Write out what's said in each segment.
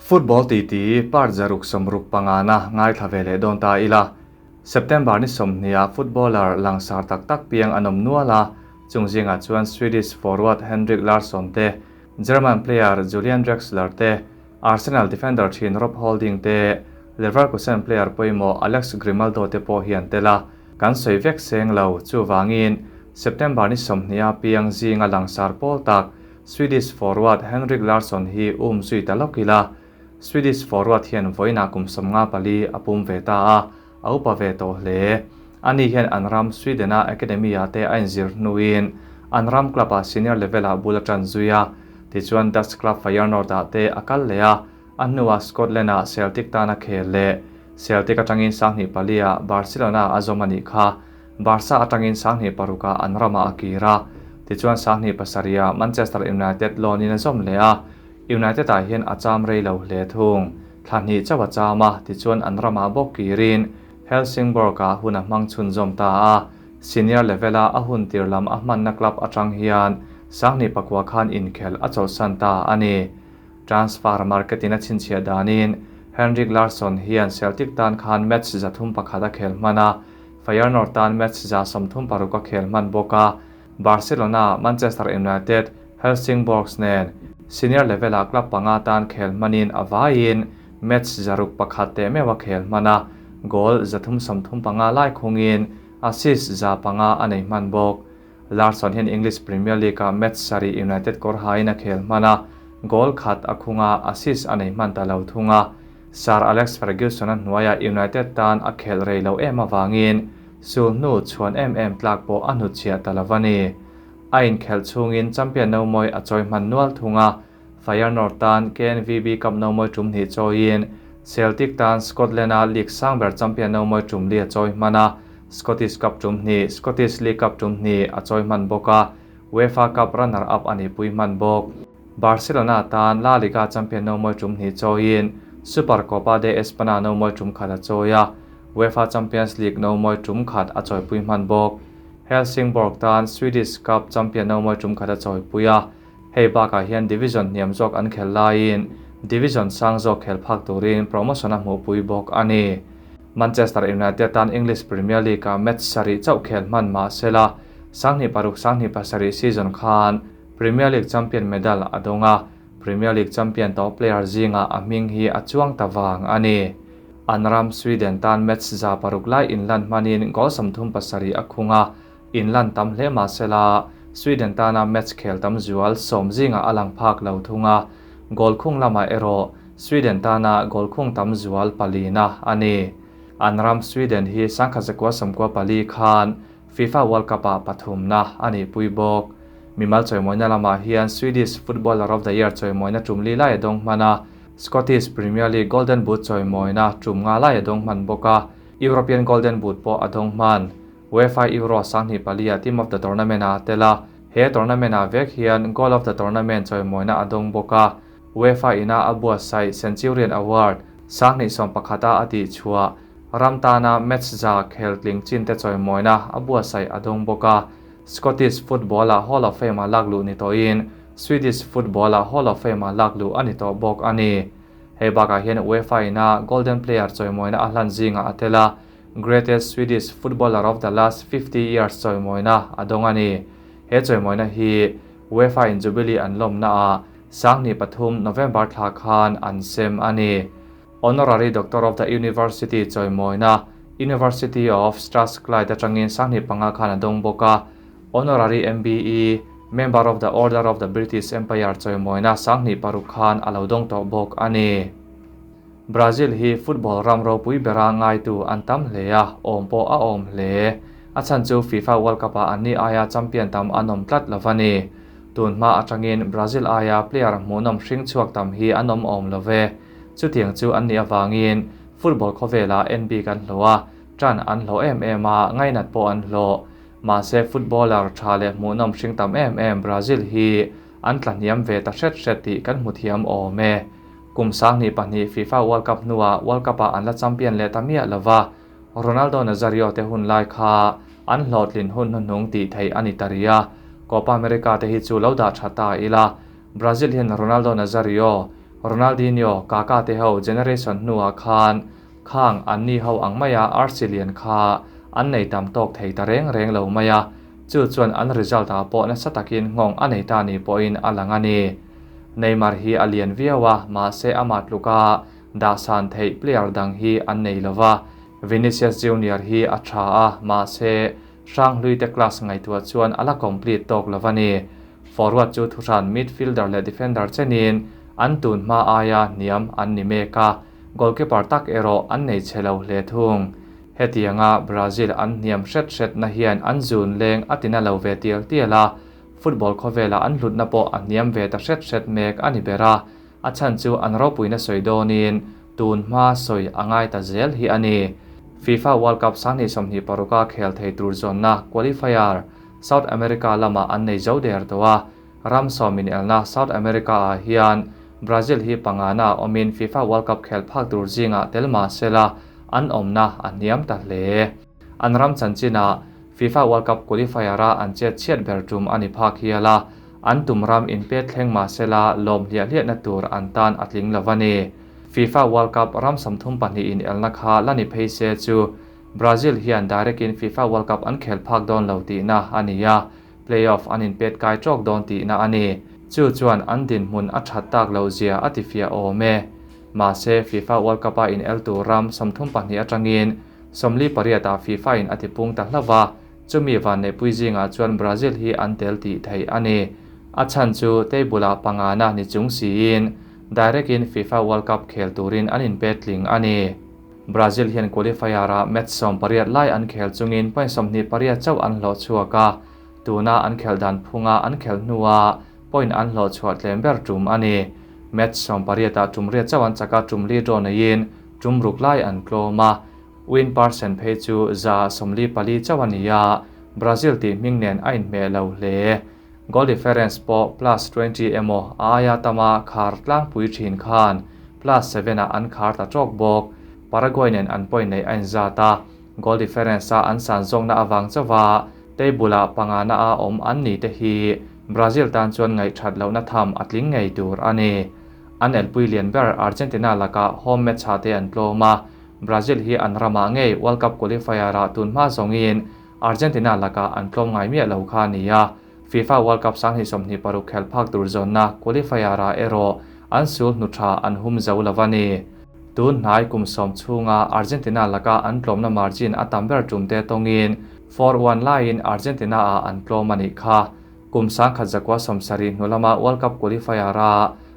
Football titi part 165 na ngaithla ve leh dawn ta ila. September ni 20 ah footballer langsar tak tak piang an awm nual a, chung zingah chuan Swedish forward Henrik Larsson te, German player Julian Draxler te, Arsenal defender thin Rob Holding te, Leverkusen player pawimawh Alex Grimaldo te pawh hi an tel a, kan sawi vek seng lo. Chuvangin, September ni 20 ah piang zinga langsar pawl tak Swedish forward Henrik Larsson hi um zui ta lawk ila. Swedish forward hian vawiinah kum 54 a pum ve ta a, a upa ve tawh hle. Ani hian an ram Sweden-a academy-ah te a inzir hnuin an ram club-ah senior level-ah bul a tan zui a. Tichuan Dutch club Feyenoord-ah te a kal leh a, a hnuah Scotland-ah Celtic tan a khel leh. Celtic atangin 2004-ah Barcelona a zawm a nih kha. Barca atangin 2006-ah an ramah a kir a, tichuan 2007-ah Manchester United loan-in a zawm leh a, United-ah hian a cham rei lo hle thung. Thla hnih chauh a cham a, tichuan an ramah bawk kirin Helsingborg-ah hun a hmang chhunzawm ta a, senior level-a a hun tir lam a hmanna club atang hian 2009 khan inkhel a chawlhsan ta a ni. Transfer market-in a chhinchhiah danin Henrik Larsson hian Celtic tan khan match 301 a khel hman a, Feyenoord tan match 136 a khel hman bawk a, Barcelona, Manchester United, Helsingborgs nen senior level-ah club panga tan khel hmanin a vaiin match 601 teh meuh a khel hman a, goal 335 lai khungin assist 500 a nei hman bawk. Larsson hian English Premier League-ah match 7 United kawr hain a khel hman a, goal khat a khunga assist a nei hman ta lo thung a. Sir Alex Ferguson a hnuaiah United tan a khel rei lo em avangin sul hnu chhuan em em tlak pawh a hnutchhiah ta lo a ni. A inkhelh chhungin champion no mawi a chawi hman nual thung a, Feyenoord tan KNVB Cup no mawi tum hnih chawiin Celtic tan Scotland-a League sang ber champion no mawi tum li a chawi hman a, Scottish Cup tum hnih, Scottish League Cup tum hnih a chawi hman bawk a, UEFA Cup runner-up a nih pui hman bawk. Barcelona tan La Liga champion no mawi tum hnih chawiin Supercopa de Espana no mawi tum khat a chawi a, UEFA Champions League no mawi tum khat a chawipui hman bawk. Helsingborg tan Swedish Cup champion no mawi tum khat a chawipui a, hei bakah hian division hniam zawk an khel laiin division sang zawk khel phak turin promotion a hmuhpui bawk a ni. Manchester United tan English Premier League-ah match 7 chauh khel hman mah sela, 2006 2007 season khan Premier League champion medal a dawng a, Premier League champion tawh player zingah a hming hi a chuang ta vang a ni. An ram Sweden tan match 600 lai inlan hmanin goal 37 a khung a, inlan tam hle mah sela Sweden tana match khel tam zual 10 zingah a lang phak lo thung a, goal khung lamah erawh Sweden tana goal khung tam zual 4 na a ni. An ram Sweden hi 1994 khan FIFA World Cup-ah 3 na a nih pui bawk. Mimal chawimawina lamah hian Swedish Footballer of the Year chawimawina tum li lai a dawng hman a, Scottish Premier League Golden Boot chawimawina tum nga lai a dawng hman bawk a, European Golden Boot pawh a dawng hman. UEFA Euro 2004 Team of the Tournament a tel a, he tournament ah vek hian Goal of the Tournament chawimawina a dawng bawk a, UEFA ina a buatsaih Centurion Award 2011 a a tih chhuah ram tana match za khel tling chin te chawimawina a buatsaih a dawng bawk a, Scottish Football-ah Hall of Fame-a lak luh ni tawhin Swedish Football-ah Hall of Fame-a lak luh a ni tawh bawk a ni. Hei bakah hian UEFA ina Golden Player chawimawina a hlan zingah a tel a, Greatest Swedish Footballer of the last 50 years chawimawina a dawng a ni. He chawimawina hi UEFA in Jubilee an lawmna ah 2003 November thla khan an sem a ni. Honorary Doctor of the University chawimawina University of Strathclyde atangin 2005 khan a dawng bawk a, Honorary MBE, Member of the Order of the British Empire chawimawina 2006 khan a lo dawng tawh bawk a ni. Brazil hi football ram ropui bera ngaitu an tam hle a, awm pawh a awm hle. A chhan chu FIFA World Cup-ah an ni aia champion tam an awm tlat lo a ni. Tun hma atangin Brazil aia player hmuhnawm hring chhuak tam hi an awm awm lo ve. Chutiang chu an nih avangin football khawvela NB kan hlawh a, tan an hlawh em em a, ngainat pawh an hlawh. Mahse footballer tha leh hmuhnawm hring tam em em Brazil hi an tlahniam ve ta hret hret tih kan hmu thiam awm e. Kum 2002 FIFA World Cup hnuah World Cup-ah an la champion leh ta miah lova, Ronaldo Nazario te hun lai kha an hlawhtlin hun hnuhnung tih theih a ni ta ri a, Copa America te hi chu lo dah tha ta ila. Brazil hian Ronaldo Nazario, Ronaldinho, Kaka te ho generation hnuah khan khang anni ho ang maia arsi lian kha an nei tam tawk thei ta reng reng lo mai a, chu chuan an result ah pawh nasa takin nghawng a nei ta ni pawhin a lang a ni. Neymar hi a lian viau a, mahse amah tluka dahsan theih player dang hi an nei lo va. Vinicius Junior hi a tha a, mahse hranghlui te class ngaihtuah chuan a la complete tawk lo a ni. Forward chu thuhran midfielder leh defender chenin an tun hma aia hniam an ni mek a, goalkeeper tak erawh an nei chhe lo hle thung. Hetianga Brazil an hniam hret hretna hian an zun leng a tina lo ve tial tial a, football khawvela an hlutna pawh a hniam ve ta hret hret mek a ni ber a, a chhan chu an ropuina sawi dawnin tun hma sawi a ngai ta zel hi a ni. FIFA World Cup 2026 a khel thei tur zawnna qualifier South America lamah an nei zo der tawh a, ram sawm inelna South America ah hian Brazil hi pangana a awmin FIFA World Cup khel phak tur zingah tel mah sela an awmna a hniam ta hle. An ram chanchinah FIFA World Cup qualifier a an chet chhiat ber tum a ni phak hial a, an tum ram inpet thleng mah sela lawm hliah hliahna tur an tan a tling lo a ni. FIFA World Cup ram 32 inelna kha la ni phei se chu Brazil hian direct in FIFA World Cup an khel phak dawn lo tihna a ni a, play-off an inpet kai tawk dawn tihna a ni. Chu chuan an dinhmun a that tak loh zia a tifiah awm e. Mahse, FIFA World Cup a inel tur ram 32 atangin 48 ah FIFA in a tipung ta hlauh a, chumi vanneihpui zingah chuan Brazil hi an tel tih theih a ni. A chhan chu table ah pangana ni chung siin direct in FIFA World Cup khel turin an inpet tling a ni. Brazil hian qualifier ah match 18 lai an khel chungin point 28 chauh an hlawh chhuak a, tuna an khel dan phunga an khel hnua point an hlawh chhuah tlem ber tum a ni. Match 18 ah tum riat chauh an chaka tum li draw neiin tum ruk lai an tlawm a, win percent phei chu 44 chauh a ni a, Brazil tih hming nen a inhmeh lo hle. Goal difference pawh plus 20 emaw a aia tama khar tlangpui thin khan plus 7 ah an khar ta tawk bawk. Paraguay nen an point nei a inzat a, goal difference a an san zawkna awang chauha table ah pangana a awm an ni te hi Brazil tan chuan ngaihthat lohna tham a tling ngei tur a ni. An elpui lian ber Argentina laka home match ha te an tlawm a, Brazil hi an ramah ngei World Cup qualifier ah tun hma zawngin Argentina laka an tlawm ngai miah lo kha a ni a, FIFA World Cup 2026 khel phak tur zawnna qualifier ah erawh an sul hnu tha an hum zo lo a ni. Tun hnai kum sawm chhunga Argentina laka an tlawmna margin a tam ber tum te tawngin 4-1 laiin Argentina ah an tlawm a nih kha. Kum 1970 hnu lama World Cup qualifier a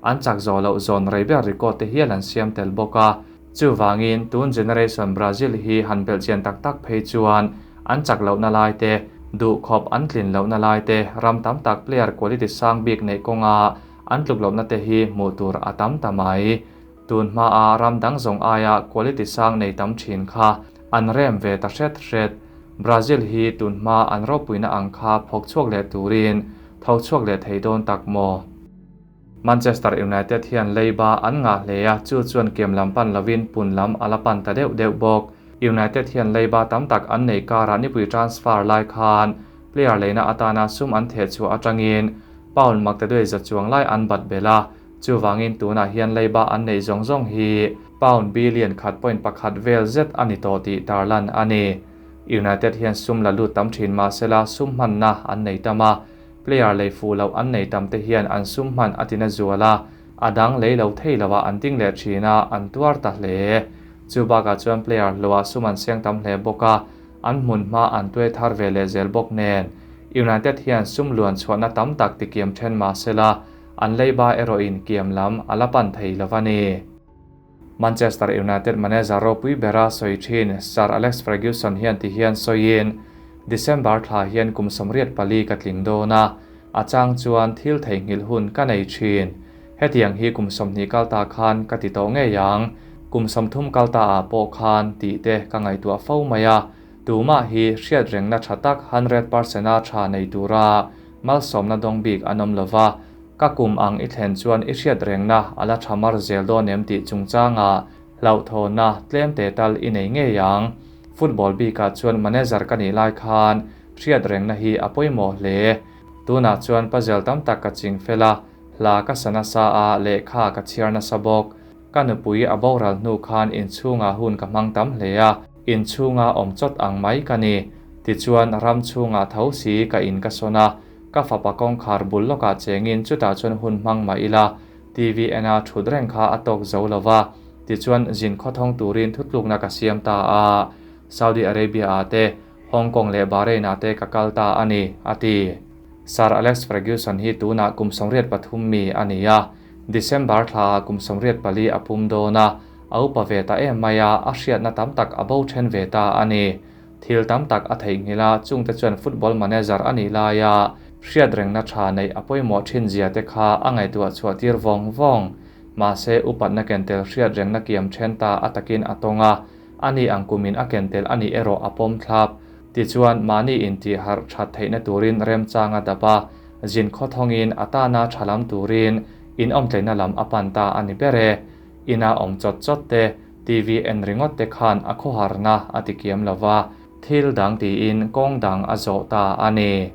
an chak zawh loh zawn rei ber record te hial an siam tel bawk a. Chuwangin tun generation Brazil hi han belh chian tak tak phei chuan an chak lohna lai te, duh khawp an tlin lohna lai te, ram tam tak player quality sang bik neih kawnga an tluk lohna te hi hmuh tur a tam ta mai. Tun hma a ram dang zawng aia quality sang nei tam thin kha an rem ve ta hret hret. Brazil hi tun hma an ropuina ang kha phawk chhuak leh turin tho chhuak leh thei dawn tak maw? Manchester United hian leiba an ngah hle a, chu chuan kem lam pan lovin pun lam a la pan ta deuh deuh bawk. United hian leiba tam tak an nei karah nipui transfer lai khan player leina atana sum an theh chhuah atangin pound maktaduai za chuang lai an bat bel a, chuwangin tunah hian leiba an nei zawng zawng hi pound billion khat point pakhat vel zet a ni tawh tih tarlan a ni. United hian sum la lut tam thin mahsela sum hmanna an nei tam a, player lei fu loh an nei tam te hian an sum hman a tina zual a, a dang lei lo thei loah an ding leh thin a, an tuar ta hle. Chu bakah chuan player hluah sum an siang tam hle bawk a, an hmun hma an tuai thar ve leh zel bawk nen. United hian sum luan chhuahna tam tak tikiam then mahsela an leiba erawhin kiam lam a la pan thei lo a ni. Manchester United manager ropui bera sawi thin Sir Alex Ferguson hian ti hian sawiin December thla hian kum 84 ka tling dawn a, a chang chuan thil theihnghilh hun ka nei thin. Hetiang hi kum 20 kalta khan ka ti tawh ngei ang, kum 30 kalta ah pawh khan tih te ka ngaihtuah fo mai a, tumah hi hriat rengna tha tak 100% a tha nei tura malsawmna dawng bik an awm lova, ka kum ang i thlen chuan i hriat rengna a la tha mar zel dawn em tih chungchanga hlauh thawna tlem te tal i nei ngei ang. Football bikah chuan manager ka nih lai khan hriat rengna hi a pawimawh hle. Tunah chuan puzzle tam tak ka ching fel a, Hla ka sa nasa a, lehkha ka chhiar nasa bawk. Ka nupui a boral hnu khan inchhungah hun ka hmang tam hle a, inchhunga awm chawt ang mai ka ni. Tichuan, ram chhungah tho si ka in ka sawn a, ka fapa kawngkhar bul lawkah chengin chutah chuan hun hmang mah ila, TV ena thut reng kha a tawk zo lo va, tichuan zin khawthawng turin thutlukna ka siam ta a, Saudi Arabia ah te, Hong Kong leh Bahrain ah te ka kal ta a ni, a ti. Sir Alex Ferguson hi tunah kum 83 mi a ni a, December thlaah kum 84 a pum dawn a, a upa ve ta em mai a, a hriatna tam tak a bo then ve ta a ni. Thil tam tak a theihnghilh a, chungte chuan football manager a nih laia hriatrengna tha neih a pawimawh thin zia te kha a ngaihtuah chhuah tir vawng vawng. Mahse, upatna ken tel hriatrengna kiam then ta a takin a tawng a, a ni ang kumin a ken tel a nih erawh a pawm thlap. Tichuan, mahni intih harh that theihna turin remchang a dap a, zin khawthawngin a tana tha lam turin inawmtleina lam a pan ta a ni ber e. Ina awm chawt chawt te, TV en ringawt te khan a khawharna a ti kiam lo va, thil dang tiin kawng dang a zawh ta a ni.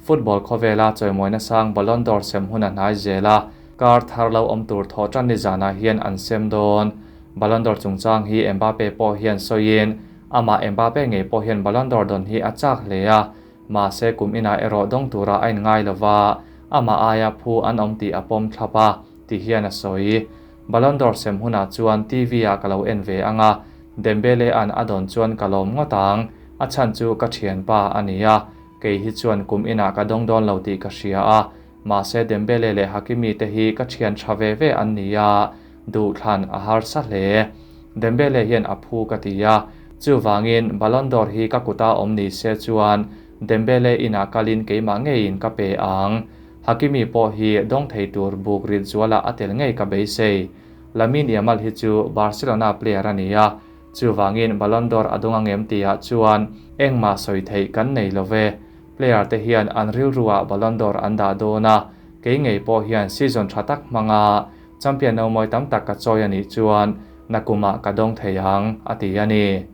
Football khawvela chawimawina sang Ballon d'Or sem hun a hnai zel a, kar thar lo awm tur thawh tan ni zanah hian an sem dawn. Ballon d'Or chungchang hi Mbappe pawh hian sawiin, amah Mbappe ngei pawh hian Ballon d'Or dawn hi a chak hle a, mahse kum inah erawh dawng tura a inngai lo va, amah aia phu an awm tih a pawm thlap a, ti hian a sawi. Ballon d'Or sem hunah chuan TV ah ka lo en ve ang a, Dembele an a dawn chuan ka lawm ngawt ang, a chhan chu ka thianpa a ni a, kei hi chuan kum inah ka dawng dawn lo tih ka hria a, mahse Dembele leh Hakimi te hi ka thian tha ve ve an ni a, duhthlan a harsa hle. Dembele hian a phu ka ti a, chuvangin Ballon d'Or hi ka kuta awm ni se chuan Dembele inah kalin keimah ngeiin ka pe ang. Hakimi pawh hi dawng thei tur buk rit zualah a tel ngei ka beisei. Lamine Yamal hi chu Barcelona player a ni a, chuvangin Ballon d'Or a dawng angem tihah chuan engmah sawi theih kan nei lo ve. Player te hian an rilruah Ballon d'Or an dah dawn a, kei ngei pawh hian season tha tak hmanga champion no mawi tam tak ka chawi a nih chuan nakumah ka dawng thei ang, a ti a ni.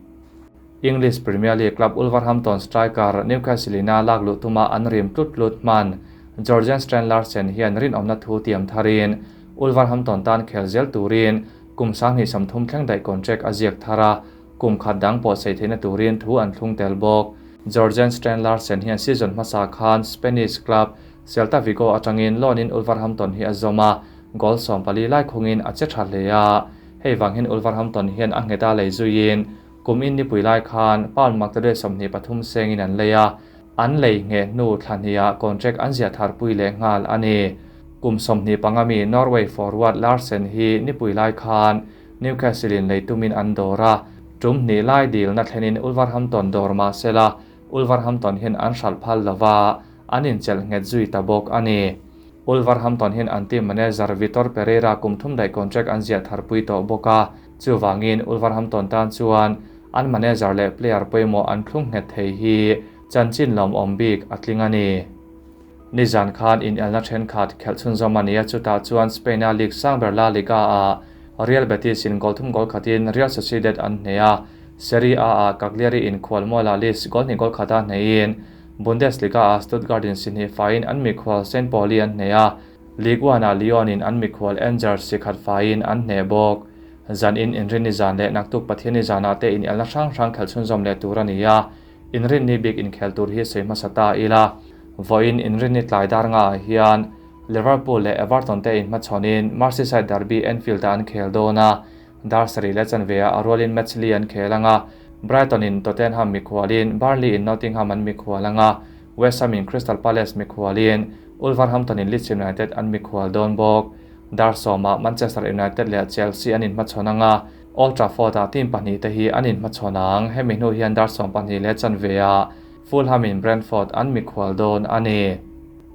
English Premier League club Wolverhampton striker Newcastle ina lak luh tuma an rim tlut tlut hman Jorgen Strand Larsen hian rinawmna thu tiam tharin Wolverhampton tan khel zel turin kum 2030 thleng daih contract a ziak thar a, kum khat dang pawh sei theihna turin thu an thlung tel bawk. Jorgen Strand Larsen hian season hmasa khan Spanish club Celta Vigo atangin loan in Wolverhampton hi a zawm a, goal 14 lai khungin a che tha hle a, hei vang hian Wolverhampton hian a ngheta lei zuiin Kum in nipui lai khan pound maktaduai 23 sengin an lei a, an lei ngheh hnu thla hniah contract an ziah tharpui leh nghal a ni. Kum 25 mi Norway forward Larsen hi nipui lai khan Newcastle in lei tumin an dawr a, tum hnih lai dilna thlenin Wolverhampton dawr mah sela Wolverhampton hian an hralh phal lova, an inchelh nghet zui ta bawk a ni. Wolverhampton hian an team manager Vitor Pereira kum thum daih contract an ziah tharpui tawh bawk a, chuvangin Wolverhampton tan chuan an manager leh player pawimawh an thlung nghet thei hi chanchin lawmawm bik a tling a ni. Nizan khan inelna thenkhat khelh chhunzawm a ni a, chutah chuan Spain-a league sang ber La Liga-ah Real Betis in goal thum goal khatin Real Sociedad an hneh a, Serie A-ah Cagliari in khualmualah Leeds goal hnih goal khata hnehin Bundesliga-ah Stuttgart in si hnih faiin an mikhual Saint Pauli an hneh a, Ligue 1-ah Lyon in an mikhual Angers si khat faiin an hneh bawk. Zan in Inrinni zan leh naktuk Pathianni zanah te inelna hrang hrang khelh chhunzawm leh tur a ni a, Inrinni bik inkhel tur hi sawi hmasa ta ila. Vawiin Inrinni tlai dar ngaah hian Liverpool leh Everton te inhmachhawnin Merseyside derby Anfield-ah an khel dawn a, dar sarih leh chanveah a rualin match li an khel ang a, Brighton in Tottenham mikhualin Burnley in Nottingham an mikhual ang a, West Ham in Crystal Palace mikhualin Wolverhampton in Leeds United an mikhual dawn bawk. Dar sawmah Manchester United leh Chelsea an inhmachhawn ang a, Old Trafford-ah team pahnih te hi an inhmachhawn ang. Hemi hnu hian dar 12 leh chanveah Fulham in Brentford an mikhual dawn a ni.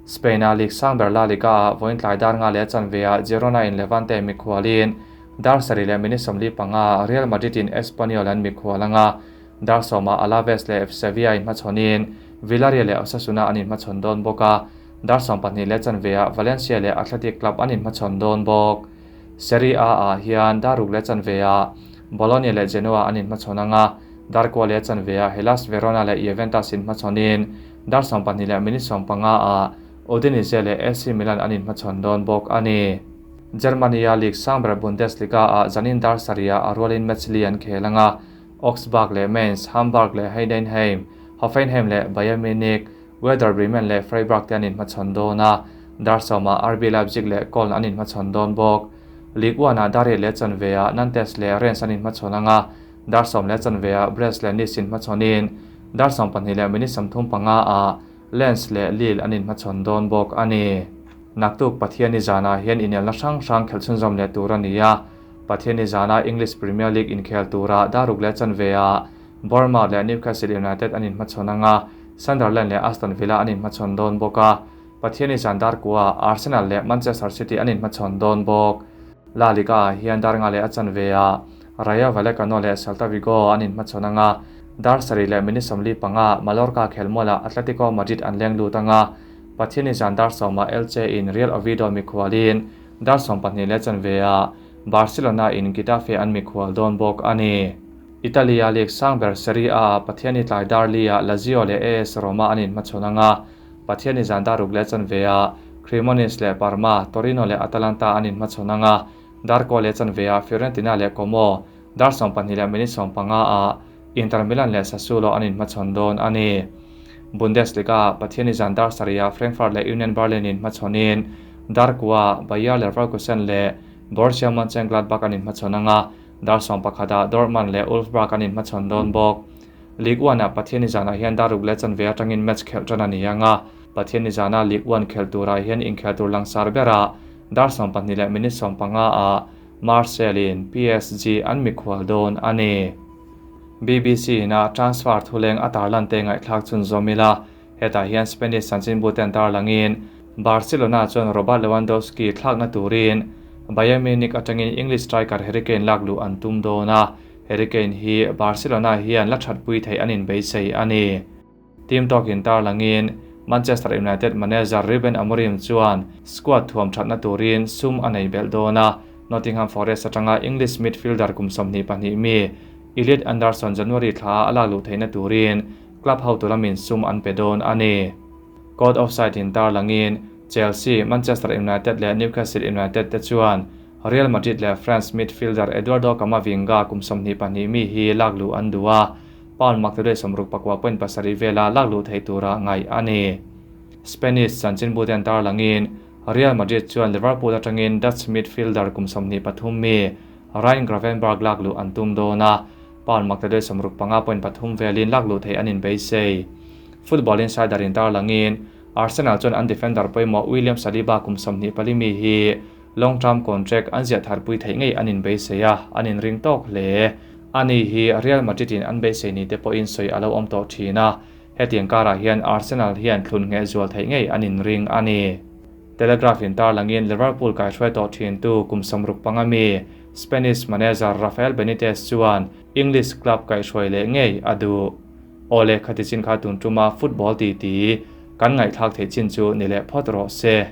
Spain-a league sang ber La Liga-ah vawiin tlai dar nga leh chanveah Girona in Levante mikhualin dar sarih leh minute 45 Real Madrid in Espanyol an mikhual ang a, dar sawmah Alaves leh Sevilla inhmachhawnin Villarreal leh Osasuna an inhmachhawn dawn bawk a, dar 12 leh chanveah Valencia leh Athletic Club an inhmachhawn dawn bawk. Serie A-ah hian dar ruk leh chanveah Bologna leh Genoa an inhmachhawn ang a, dar kua leh chanveah Hellas Verona leh Juventus inhmachhawnin dar 12 leh minute 15-ah. Udinese leh AC Milan an inhmachhawn dawn bawk a ni. Germany-a league sang ber Bundesliga-ah zanin dar sarihah a rualin match li an khel ang a, Augsburg leh Mainz, Hamburg leh Heidenheim, Hoffenheim leh Bayern Munich, Werder Bremen leh Freiburg te an inhmachhawn dawn a, dar sawmah RB Leipzig leh Köln an inhmachhawn dawn bawk. Ligue 1-ah dar riat leh chanveah Nantes leh Rennes an inhmachhawn ang a, dar sawm leh chanveah Brest leh Nice inhmachhawnin dar 12 leh minute 35 ah Lens leh Lille an inhmachhawn dawn bawk a ni. Naktuk Pathianni zanah hian inelna hrang hrang khelh chhunzawm leh tur a ni a, Pathianni zana English Premier League inkhel tura dar ruk leh chanveah Bournemouth leh Newcastle United an inhmachhawn ang a, Sunderland leh Aston Villa an inhmachhawn dawn bawk a, Pathianni zan dar kuaah Arsenal leh Manchester City an inhmachhawn dawn bawk. La Liga-ah hian dar nga leh a chanveah Rayo Vallecano leh Celta Vigo an inhmachhawn ang a, dar sarih leh minute 45 Mallorca khelmualah Atletico Madrid an leng lut ang a, Pathianni zan dar sawmah Elche in Real Oviedo mikhualin dar 12 leh chanveah Barcelona in Getafe an mikhual dawn bawk a ni. Italy-a league sang ber Serie A-ah Pathianni tlai dar li-ah Lazio leh AS Roma an inhmachhawn ang a, Pathianni zan dar ruk leh chanveah Cremonese leh Parma, Torino leh Atalanta an inhmachhawn ang a, dar kaw leh chanveah Fiorentina leh Como, dar 12 leh minute 15-ah Inter Milan leh Sassuolo an inhmachhawn dawn a ni. Bundesliga-ah Pathianni zan dar sarihah Frankfurt leh Union Berlin inhmachhawnin dar kuaah Bayer Leverkusen leh Borussia Monchengladbach an inhmachhawn ang a, Dar 11 ah Dortmund leh Wolfsburg an inhmachhawn dawn bawk. League One ah Pathianni zanah hian dar ruk leh chanve atangin match khelh tan a ni ang a, Pathianni zana League One khelh turah hian inkhel tur langsar berah dar 12 leh minute 15 ah Marseille in PSG an mikhual dawn a ni. BBC in a transfer thuleng a tarlan te ngaihthlak chhunzawm ila, hetah hian Spanish chanchinbu ten tarlangin Barcelona chuan Robert Lewandowski thlakna turin Bayern Munich atangin English striker Harry Kane lak luh an tum dawn a, Harry Kane hi Barcelona hian la thatpui theih an inbeisei a ni. Team talk-in tarlangin Manchester United manager Ruben Amorim chuan squad thuam thatna turin sum a nei belh dawn a, Nottingham Forest atanga English midfielder kum 22 mi Elliot Anderson January thla a lak luh theihna turin club hotu lamin sum an pe dawn a ni. Caught offside in tarlangin Chelsea, Manchester United leh Newcastle United te chuan Real Madrid leh France midfielder Eduardo Camavinga kum 22 mi hi lak luh an duh a, pound maktaduai 69.7 vela lak luh theih tura ngaih a ni. Spanish chanchinbu ten tarlangin Real Madrid chuan Liverpool atangin Dutch midfielder kum 23 mi Ryan Gravenberch lak luh an tum dawn a, pound maktaduai 65.3 velin lak luh theih an inbeisei. Football Insider in tarlangin Arsenal chuan an defender pawimawh William Saliba kum 24 mi hi long term contract an ziah tharpui theih ngei an inbeisei a, an inring tawk hle. Ani hi Real Madrid in an beisei ni te pawhin sawi a lo awm tawh thin a, hetiang karah hian Arsenal hian thlun ngheh zual theih ngei an inring a ni. Telegraph in tarlangin Liverpool kaihruai tawh thin tu kum 65 mi Spanish manager Rafael Benitez chuan English club kaihruai leh ngei a duh. Awle, khati chin kha tun tuma football titi kan ngaihthlak theih chin chu ni leh phawt rawh se.